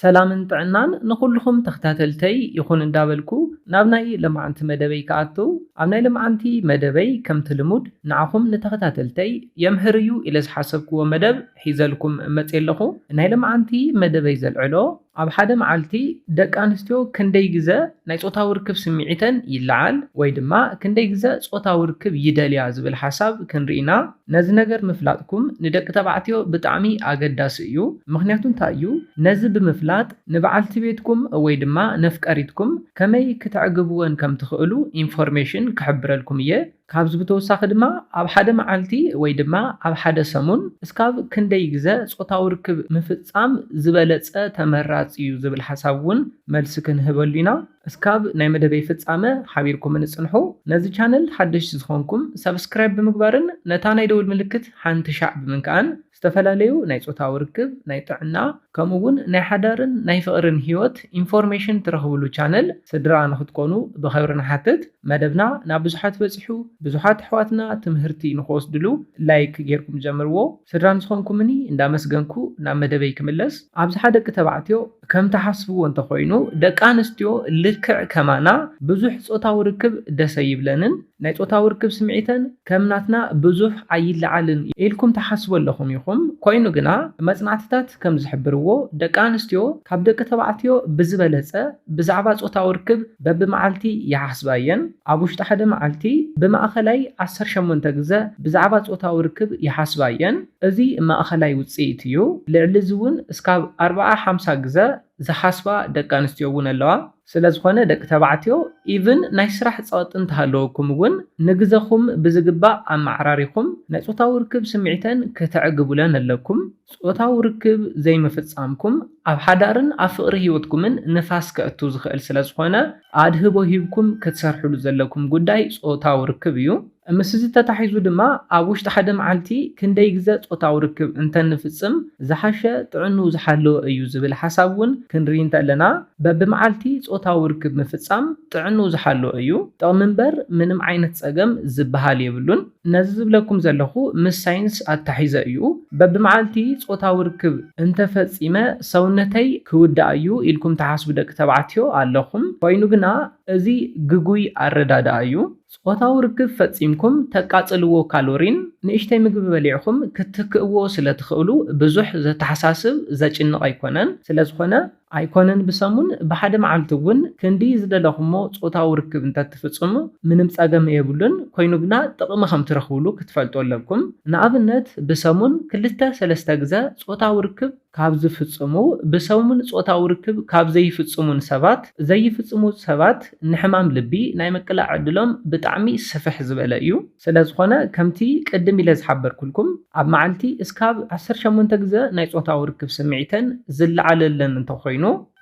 ሰላምን ጥዕናን ንኹልኹም ተኸታተልተይ ይኹን እንዳበልኩ፣ ናብ ናይ ለማዓንቲ መደበይ ክኣቱ፣ ኣብ ናይ ለማዓንቲ መደበይ ከምቲ ልሙድ ንዓኹም ንተኸታተልተይ የምህር እዩ ኢለ ዝሓሰብክዎ መደብ ሒዘልኩም መፅየ ኣለኹ። ናይ ለማዓንቲ መደበይ ዘልዕሎ፣ ኣብ ሓደ መዓልቲ ደቂ ኣንስትዮ ክንደይ ግዘ ናይ ፆታዊ ርክብ ስምዒተን ይለዓል ወይ ድማ ክንደይ ግዘ ፆታዊ ርክብ ይደልያ ዝብል ሓሳብ ክንርኢ ኢና። ነዚ ነገር ምፍላጥኩም ንደቂ ተባዕትዮ ብጣዕሚ ኣገዳሲ እዩ። ምኽንያቱ እንታይ እዩ? ነዚ ብምፍላጥ ንበዓልቲ ቤትኩም ወይ ድማ ነፍቀሪትኩም ከመይ ክተዕግብወን ከም ትኽእሉ ኢንፎርሜሽን ክሕብረልኩም እየ። ካብዚ ብተወሳኺ ድማ ኣብ ሓደ መዓልቲ ወይ ድማ ኣብ ሓደ ሰሙን እስካብ ክንደይ ግዘ ፆታዊ ርክብ ምፍፃም ዝበለፀ ተመራፂ እዩ ዝብል ሓሳብ እውን መልሲ ክንህበሉ ኢና። እስካብ ናይ መደበይ ፍፃመ ሓቢርኩም ንፅንሑ። ነዚ ቻነል ሓደሽቲ ዝኾንኩም ሰብስክራይብ ብምግባርን ነታ ናይ ደውል ምልክት ሓንቲ ሻዕ ብምንካኣን ዝተፈላለዩ ናይ ፆታዊ ርክብ፣ ናይ ጥዕና፣ ከምኡ እውን ናይ ሓዳርን ናይ ፍቕርን ህይወት ኢንፎርሜሽን ትረኽብሉ ቻነል ስድራ ንክትኮኑ ብኽብሪ ንሓትት። መደብና ናብ ብዙሓት በፂሑ፣ ብዙሓት ኣሕዋትና ትምህርቲ ንክወስድሉ ላይክ ጌርኩም ጀምርዎ። ስድራ ንዝኾንኩምኒ እንዳመስገንኩ ናብ መደበይ ክምለስ። ኣብዝሓ ደቂ ተባዕትዮ ከም ትሓስብዎ እንተኾይኑ፣ ደቂ ኣንስትዮ ልክዕ ከማና ብዙሕ ፆታዊ ርክብ ደስ ኣይብለንን፣ ናይ ፆታዊ ርክብ ስምዒተን ከም ናትና ብዙሕ ኣይለዓልን ኢልኩም ትሓስቡ ኣለኹም ኢኹም። ኮይኑ ግና መጽናዕትታት ከም ዝሕብርዎ፣ ደቂ ኣንስትዮ ካብ ደቂ ተባዕትዮ ብዝበለጸ ብዛዕባ ፆታዊ ርክብ በብመዓልቲ ይሓስባ እየን። ኣብ ውሽጢ ሓደ መዓልቲ ብማእኸላይ ዓሰርተ ሸሞንተ ግዘ ብዛዕባ ፆታዊ ርክብ ይሓስባ እየን። እዚ ማእኸላይ ውፅኢት እዩ። ልዕሊ እዚ እውን እስካብ ኣርብዓ ሓምሳ ግዘ ዝሓስባ ደቂ ኣንስትዮ እውን ኣለዋ። ስለ ዝኾነ ደቂ ተባዕትዮ ኢቭን ናይ ስራሕ ፀቕጢ እንተሃለወኩም እውን ንግዘኹም ብዝግባእ ኣመዓራሪኹም ናይ ፆታዊ ርክብ ስምዒተን ክተዕግቡለን ኣለኩም። ጾታዊ ርክብ ዘይምፍጻምኩም ኣብ ሓዳርን ኣብ ፍቕሪ ህይወትኩምን ንፋስ ከእቱ ዝኽእል ስለ ዝኾነ፣ ኣድህቦ ሂብኩም ክትሰርሕሉ ዘለኩም ጉዳይ ጾታዊ ርክብ እዩ። ምስዚ ተታሒዙ ድማ ኣብ ውሽጢ ሓደ መዓልቲ ክንደይ ግዘ ጾታዊ ርክብ እንተንፍጽም ዝሓሸ ጥዕንኡ ዝሓለወ እዩ ዝብል ሓሳብ እውን ክንርኢ እንተለና፣ በብመዓልቲ ጾታዊ ርክብ ምፍጻም ጥዕንኡ ዝሓለወ እዩ። ጥቕሚ እምበር ምንም ዓይነት ጸገም ዝበሃል የብሉን። ነዚ ዝብለኩም ዘለኹ ምስ ሳይንስ ኣታሒዘ እዩ። በብመዓልቲ ጾታዊ ርክብ እንተፈጺመ ሰውነተይ ክውዳእ እዩ ኢልኩም ትሓስቡ ደቂ ተባዕትዮ ኣለኹም። ኮይኑ ግና እዚ ግጉይ ኣረዳድኣ እዩ። ጾታዊ ርክብ ፈጺምኩም ተቃጽልዎ ካሎሪን ንእሽተይ ምግቢ በሊዕኹም ክትክእዎ ስለ ትኽእሉ ብዙሕ ዘተሓሳስብ ዘጭንቕ ኣይኮነን። ስለ ዝኾነ ኣይኮነን ብሰሙን ብሓደ መዓልቲ እውን ክንዲ ዝደለኹሞ ጾታዊ ርክብ እንተትፍጽሙ ምንም ጸገም የብሉን። ኮይኑ ግና ጥቕሚ ከም ትረኽብሉ ክትፈልጡ ኣለኩም። ንኣብነት ብሰሙን ክልተ ሰለስተ ግዘ ጾታዊ ርክብ ካብ ዝፍጽሙ ብሰሙን ጾታዊ ርክብ ካብ ዘይፍጽሙን ሰባት ዘይፍጽሙ ሰባት ንሕማም ልቢ ናይ ምቅላዕ ዕድሎም ብጣዕሚ ስፍሕ ዝበለ እዩ። ስለ ዝኾነ ከምቲ ቅድም ኢለ ዝሓበርኩልኩም ኣብ መዓልቲ እስካብ ዓሰርተ ሸሞንተ ግዘ ናይ ጾታዊ ርክብ ስምዒተን ዝለዓለለን እንተኾይኑ፣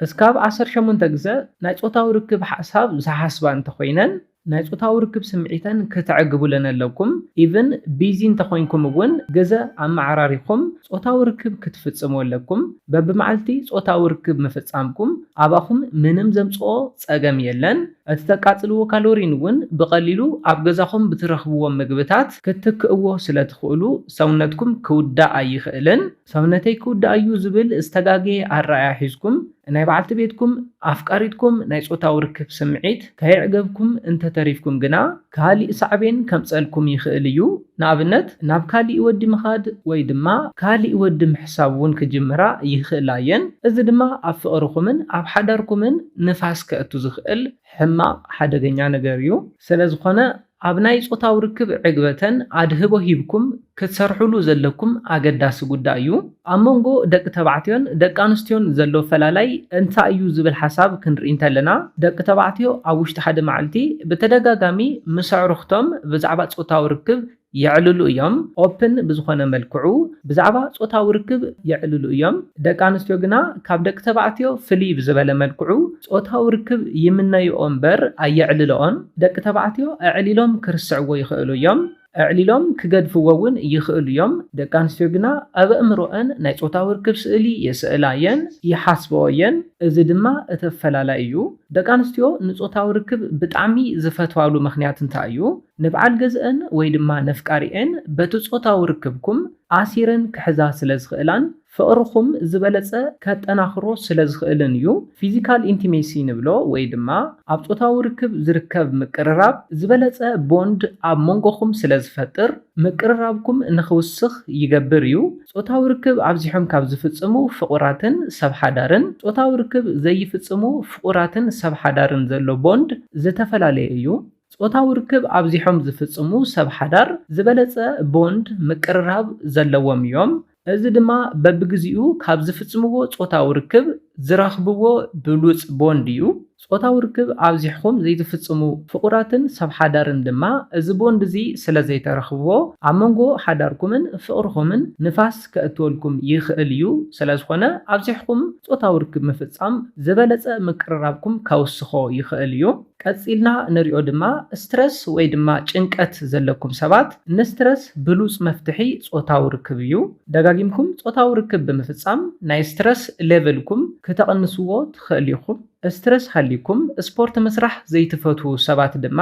እስካብ ዓሰርተ ሸሞንተ ግዘ ናይ ጾታዊ ርክብ ሓሳብ ዝሓስባ እንተኾይነን ናይ ጾታዊ ርክብ ስምዒተን ክተዕግቡለን ኣለኩም። ኢቭን ቢዚ እንተኾይንኩም እውን ግዘ ኣመዓራሪኹም ጾታዊ ርክብ ክትፍጽሙ ኣለኩም። በብመዓልቲ ጾታዊ ርክብ ምፍጻምኩም ኣባኹም ምንም ዘምጽኦ ጸገም የለን። እቲ ተቃጽልዎ ካሎሪን እውን ብቐሊሉ ኣብ ገዛኹም ብትረኽብዎም ምግብታት ክትክእዎ ስለ ትኽእሉ ሰውነትኩም ክውዳእ ኣይኽእልን። ሰውነተይ ክውዳእ እዩ ዝብል ዝተጋገየ ኣረኣእያ ሒዝኩም ናይ በዓልቲ ቤትኩም ኣፍቃሪትኩም ናይ ጾታዊ ርክብ ስምዒት ከየዕገብኩም እንተተሪፍኩም ግና ካሊእ ሳዕቤን ከምጸልኩም ይኽእል እዩ። ንኣብነት ናብ ካሊእ ወዲ ምኻድ ወይ ድማ ካሊእ ወዲ ምሕሳብ እውን ክጅምራ ይኽእላ እየን። እዚ ድማ ኣብ ፍቕርኹምን ኣብ ሓዳርኩምን ንፋስ ከእቱ ዝኽእል ሕማቕ ሓደገኛ ነገር እዩ። ስለ ዝኾነ ኣብ ናይ ጾታዊ ርክብ ዕግበተን ኣድህቦ ሂብኩም ክትሰርሕሉ ዘለኩም ኣገዳሲ ጉዳይ እዩ። ኣብ መንጎ ደቂ ተባዕትዮን ደቂ ኣንስትዮን ዘሎ ፈላላይ እንታይ እዩ ዝብል ሓሳብ ክንርኢ እንተለና፣ ደቂ ተባዕትዮ ኣብ ውሽጢ ሓደ መዓልቲ ብተደጋጋሚ ምስ ኣዕሩኽቶም ብዛዕባ ጾታዊ ርክብ የዕልሉ እዮም። ኦፕን ብዝኾነ መልክዑ ብዛዕባ ጾታዊ ርክብ የዕልሉ እዮም። ደቂ ኣንስትዮ ግና ካብ ደቂ ተባዕትዮ ፍልይ ብዝበለ መልክዑ ጾታዊ ርክብ ይምነይኦ እምበር ኣየዕልልኦን። ደቂ ተባዕትዮ ኣዕሊሎም ክርስዕዎ ይኽእሉ እዮም። ኣዕሊሎም ክገድፍዎ እውን ይኽእሉ እዮም። ደቂ ኣንስትዮ ግና ኣብ ኣእምሮአን ናይ ጾታዊ ርክብ ስእሊ የስእላ እየን፣ ይሓስበኦ እየን። እዚ ድማ እቲ ኣፈላላይ እዩ። ደቂ ኣንስትዮ ንጾታዊ ርክብ ብጣዕሚ ዝፈትዋሉ ምኽንያት እንታይ እዩ? ንበዓል ገዝአን ወይ ድማ ነፍቃሪአን በቲ ጾታዊ ርክብኩም ኣሲረን ክሕዛ ስለ ዝኽእላን ፍቕርኹም ዝበለጸ ከጠናኽሮ ስለ ዝኽእልን እዩ። ፊዚካል ኢንቲሜሲ ንብሎ ወይ ድማ ኣብ ጾታዊ ርክብ ዝርከብ ምቅርራብ ዝበለጸ ቦንድ ኣብ መንጎኹም ስለ ዝፈጥር ምቅርራብኩም ንኽውስኽ ይገብር እዩ። ጾታዊ ርክብ ኣብዚሖም ካብ ዝፍጽሙ ፍቑራትን ሰብ ሓዳርን፣ ጾታዊ ርክብ ዘይፍጽሙ ፍቑራትን ሰብ ሓዳርን ዘሎ ቦንድ ዝተፈላለየ እዩ። ጾታዊ ርክብ ኣብዚሖም ዝፍጽሙ ሰብ ሓዳር ዝበለጸ ቦንድ ምቅርራብ ዘለዎም እዮም። እዚ ድማ በብግዚኡ ካብ ዝፍጽምዎ ጾታዊ ርክብ ዝረኽብዎ ብሉጽ ቦንድ እዩ። ጾታዊ ርክብ ኣብዚሕኹም ዘይትፍጽሙ ፍቑራትን ሰብ ሓዳርን ድማ እዚ ቦንድ እዚ ስለ ዘይተረኽብዎ ኣብ መንጎ ሓዳርኩምን ፍቕርኹምን ንፋስ ከእትወልኩም ይኽእል እዩ። ስለ ዝኾነ ኣብዚሕኹም ጾታዊ ርክብ ምፍጻም ዝበለጸ ምቅርራብኩም ከውስኾ ይኽእል እዩ። ቀጺልና ንሪኦ ድማ ስትረስ ወይ ድማ ጭንቀት ዘለኩም ሰባት ንስትረስ ብሉጽ መፍትሒ ጾታዊ ርክብ እዩ። ደጋጊምኩም ጾታዊ ርክብ ብምፍጻም ናይ ስትረስ ሌቨልኩም ክተቕንስዎ ትኽእል ኢኹም። ስትረስ ሃሊኩም ስፖርት ምስራሕ ዘይትፈትዉ ሰባት ድማ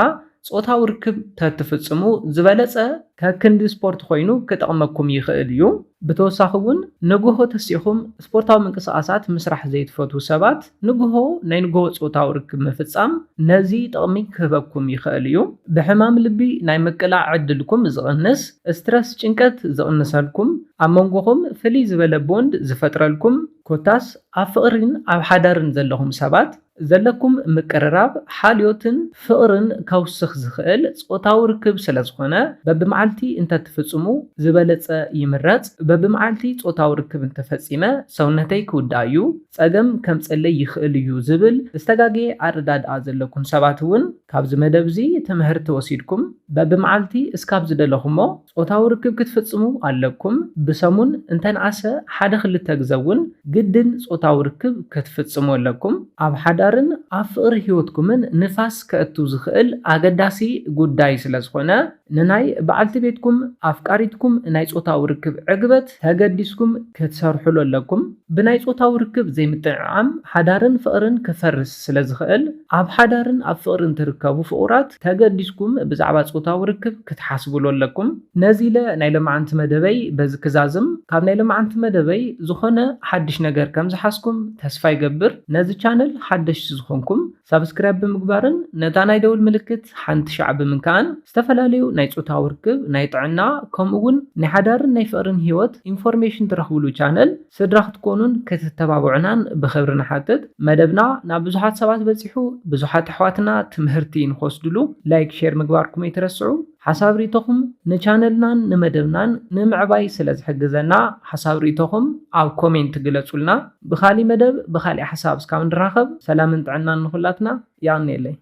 ጾታዊ ርክብ ተትፍጽሙ ዝበለጸ ከክንዲ ስፖርት ኮይኑ ክጠቕመኩም ይኽእል እዩ። ብተወሳኺ እውን ንግሆ ተሲእኹም ስፖርታዊ ምንቅስቓሳት ምስራሕ ዘይትፈትዉ ሰባት ንግሆ ናይ ንግሆ ጾታዊ ርክብ ምፍጻም ነዚ ጥቕሚ ክህበኩም ይኽእል እዩ። ብሕማም ልቢ ናይ ምቅላዕ ዕድልኩም ዝቕንስ፣ ስትረስ ጭንቀት ዝቕንሰልኩም፣ ኣብ መንጎኹም ፍልይ ዝበለ ቦንድ ዝፈጥረልኩም፣ ኮታስ ኣብ ፍቕሪን ኣብ ሓዳርን ዘለኹም ሰባት ዘለኩም ምቅርራብ ሓልዮትን ፍቕርን ከውስኽ ዝኽእል ጾታዊ ርክብ ስለ ዝኾነ በብመዓልቲ እንተትፍጽሙ ዝበለጸ ይምረጽ። በብመዓልቲ ጾታዊ ርክብ እንተፈጺመ ሰውነተይ ክውዳእ እዩ፣ ጸገም ከምጸለይ ይኽእል እዩ ዝብል ዝተጋገየ ኣረዳድኣ ዘለኩም ሰባት እውን ካብዚ መደብ እዚ ትምህርቲ ወሲድኩም በብመዓልቲ እስካብ ዝደለኹሞ ጾታዊ ርክብ ክትፍጽሙ ኣለኩም። ብሰሙን እንተንኣሰ ሓደ ክልተ ግዘ እውን ግድን ጾታዊ ርክብ ክትፍጽሙ ኣለኩም። ኣብ ሓዳርን ኣብ ፍቕሪ ህይወትኩምን ንፋስ ከእቱ ዝኽእል ኣገዳሲ ጉዳይ ስለ ዝኾነ ንናይ በዓልቲ ቤትኩም ኣፍቃሪትኩም ናይ ጾታዊ ርክብ ዕግበት ተገዲስኩም ክትሰርሑሉ ኣለኩም። ብናይ ጾታዊ ርክብ ዘይምጥዕዓም ሓዳርን ፍቕርን ክፈርስ ስለ ዝኽእል ኣብ ሓዳርን ኣብ ፍቕርን ትርከቡ ፍቑራት ተገዲስኩም ብዛዕባ ጾታዊ ርክብ ክትሓስቡሉ ኣለኩም። ነዚ ኢለ ናይ ሎማዓንቲ መደበይ በዚ ክዛዝም። ካብ ናይ ሎማዓንቲ መደበይ ዝኾነ ሓድሽ ነገር ከም ዝሓዝኩም ተስፋ ይገብር። ነዚ ቻነል ሓደሽቲ ዝኾንኩም ሳብስክራይብ ብምግባርን ነታ ናይ ደውል ምልክት ሓንቲ ሻዕ ብምንካእን ዝተፈላለዩ ናይ ጾታዊ ርክብ፣ ናይ ጥዕና ከምኡ እውን ናይ ሓዳርን ናይ ፍቕርን ህይወት ኢንፎርሜሽን ትረኽብሉ ቻነል ስድራ ክትኮኑን ክትተባብዑናን ብኽብሪ ንሓትት። መደብና ናብ ብዙሓት ሰባት በጺሑ ብዙሓት ኣሕዋትና ትምህርቲ ንክወስድሉ ላይክ ሼር ምግባርኩም ኣይትረስዑ። ሓሳብ ርእይቶኹም ንቻነልናን ንመደብናን ንምዕባይ ስለ ዝሕግዘና ሓሳብ ርእይቶኹም ኣብ ኮሜንት ግለጹልና። ብኻሊእ መደብ ብኻሊእ ሓሳብ እስካብ ንራኸብ ሰላምን ጥዕናን ንኹላትና። የቐንየለይ።